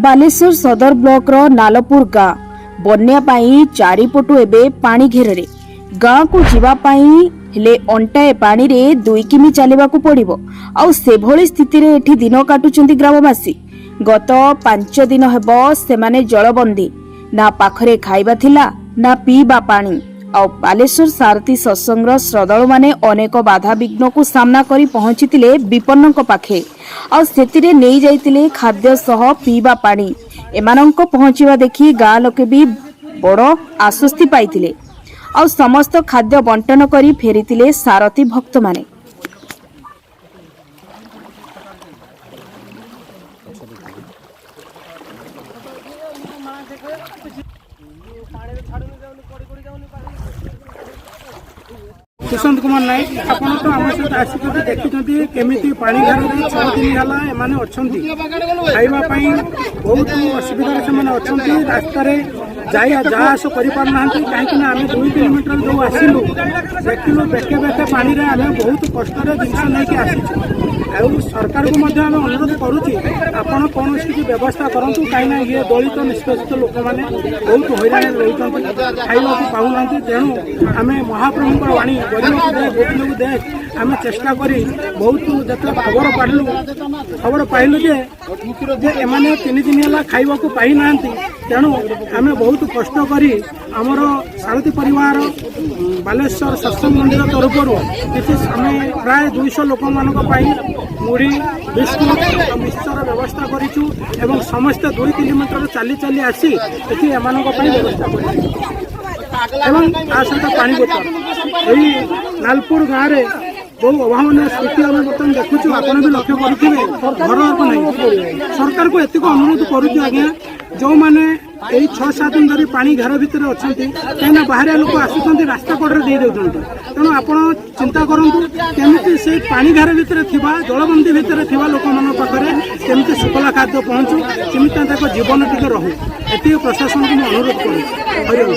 ବାଲେଶ୍ୱର ସଦର ବ୍ଲକର ନାଲପୁର ଗାଁ ବନ୍ୟା ପାଇଁ ଚାରିପଟୁ ଏବେ ପାଣି ଘେରରେ। ଗାଁକୁ ଯିବା ପାଇଁ ହେଲେ ଅଣ୍ଟାଏ ପାଣିରେ 2 କିମି ଚାଲିବାକୁ ପଡ଼ିବ। ଆଉ ସେଭଳି ସ୍ଥିତିରେ ଏଠି ଦିନ କାଟୁଛନ୍ତି ଗ୍ରାମବାସୀ। ଗତ 5 ଦିନ ହେବ ସେମାନେ ଜଳବନ୍ଦୀ। ନା ପାଖରେ ଖାଇବା ଥିଲା, ନା ପିଇବା ପାଣି। ଆଉ ବାଲେଶ୍ୱର ସାରଥୀ ସତ୍ସଙ୍ଗର ଶ୍ରଦ୍ଧାଳୁମାନେ ଅନେକ ବାଧାବିଘ୍ନକୁ ସାମ୍ନା କରି ପହଞ୍ଚିଥିଲେ ବିପନ୍ନଙ୍କ ପାଖେ। ଆଉ ସେଥିରେ ନେଇଯାଇଥିଲେ ଖାଦ୍ୟ ସହ ପିଇବା ପାଣି। ଏମାନଙ୍କ ପହଞ୍ଚିବା ଦେଖି ଗାଁ ଲୋକେ ବି ବଡ଼ ଆଶ୍ୱସ୍ତି ପାଇଥିଲେ। ଆଉ ସମସ୍ତ ଖାଦ୍ୟ ବଣ୍ଟନ କରି ଫେରିଥିଲେ ସାରଥୀ ଭକ୍ତମାନେ। ସୁଶାନ୍ତ କୁମାର ନାୟକ। ଆପଣ ତ ଆମ ସହିତ ଆସିଛନ୍ତି, ଦେଖିଛନ୍ତି କେମିତି ପାଣି ଘେରରେ 6 ଦିନ ହେଲା ଏମାନେ ଅଛନ୍ତି। ଖାଇବା ପାଇଁ ବହୁତ ଅସୁବିଧାରେ ସେମାନେ ଅଛନ୍ତି। ରାସ୍ତାରେ ଯାଇ ଯା ଆସ କରିପାରୁନାହାନ୍ତି, କାହିଁକି ନା ଆମେ 2 କିଲୋମିଟର ଯୋଉ ଆସିଲୁ, ଦେଖିଲୁ ବେକେ ବେକେ ପାଣିରେ ଆମେ ବହୁତ କଷ୍ଟରେ ଜିନିଷ ନେଇକି ଆସିଛୁ। ଆଉ ସରକାରକୁ ମଧ୍ୟ ଆମେ ଅନୁରୋଧ କରୁଛୁ, ଆପଣ କୌଣସି କିଛି ବ୍ୟବସ୍ଥା କରନ୍ତୁ, କାହିଁକିନା ଇଏ ଦଳିତ ନିଷ୍ପେଷିତ ଲୋକମାନେ ବହୁତ ହଇରାଣରେ ରହୁଛନ୍ତି, ଖାଇବାକୁ ପାଉନାହାନ୍ତି। ତେଣୁ ଆମେ ମହାପ୍ରଭୁଙ୍କର ବାଣୀ, ଗରିବକୁ ଦେ, ଗୋବିନ୍ଦକୁ ଦେ, ଆମେ ଚେଷ୍ଟା କରି ବହୁତ ଯେତେବେଳେ ଖବର ପାଇଲୁ ଯେ ଏମାନେ 3 ଦିନ ହେଲା ଖାଇବାକୁ ପାଇନାହାନ୍ତି, ତେଣୁ ଆମେ ବହୁତ କଷ୍ଟ କରି ଆମର ସାରଥୀ ପରିବାର ବାଲେଶ୍ୱର ସତ୍ସଙ୍ଗ ମନ୍ଦିର ତରଫରୁ କିଛି ଆମେ ପ୍ରାୟ 200 ଲୋକମାନଙ୍କ ପାଇଁ ମୁଢ଼ି, ବିସ୍କୁଟ ଆଉ ମିକ୍ସଚର ବ୍ୟବସ୍ଥା କରିଛୁ ଏବଂ ସମସ୍ତେ 2 କିଲୋମିଟର ଚାଲି ଚାଲି ଆସି ଏଠି ଏମାନଙ୍କ ପାଇଁ ବ୍ୟବସ୍ଥା କରିଛୁ ଏବଂ ତା ସହିତ ପାଣି ବୋତଲ। ଏଇ ନାଲପୁର ଗାଁରେ ଯେଉଁ ଅଭାବନୀୟ ସ୍ଥିତି ଆମେ ବର୍ତ୍ତମାନ ଦେଖୁଛୁ, ଆପଣ ବି ଲକ୍ଷ୍ୟ କରୁଥିବେ, ଘର ନାହିଁ। ସରକାରକୁ ଏତିକି ଅନୁରୋଧ କରୁଛୁ ଆଜ୍ଞା, ଯେଉଁମାନେ ଏଇ 6-7 ଦିନ ଧରି ପାଣି ଘେର ଭିତରେ ଅଛନ୍ତି, କାହିଁକିନା ବାହାରିଆ ଲୋକ ଆସୁଛନ୍ତି, ରାସ୍ତା କଡ଼ରେ ଦେଇ ଦେଉଛନ୍ତି। ତେଣୁ ଆପଣ ଚିନ୍ତା କରନ୍ତୁ, କେମିତି ସେଇ ପାଣି ଘେର ଭିତରେ ଥିବା, ଜଳବନ୍ଦୀ ଭିତରେ ଥିବା ଲୋକମାନଙ୍କ ପାଖରେ କେମିତି ଶୁଖିଲା ଖାଦ୍ୟ ପହଞ୍ଚୁ, କେମିତି ତାଙ୍କ ଜୀବନ ଟିକେ ରହୁ, ଏତିକି ପ୍ରଶାସନକୁ ମୁଁ ଅନୁରୋଧ କରୁଛି। ହରିଓମ।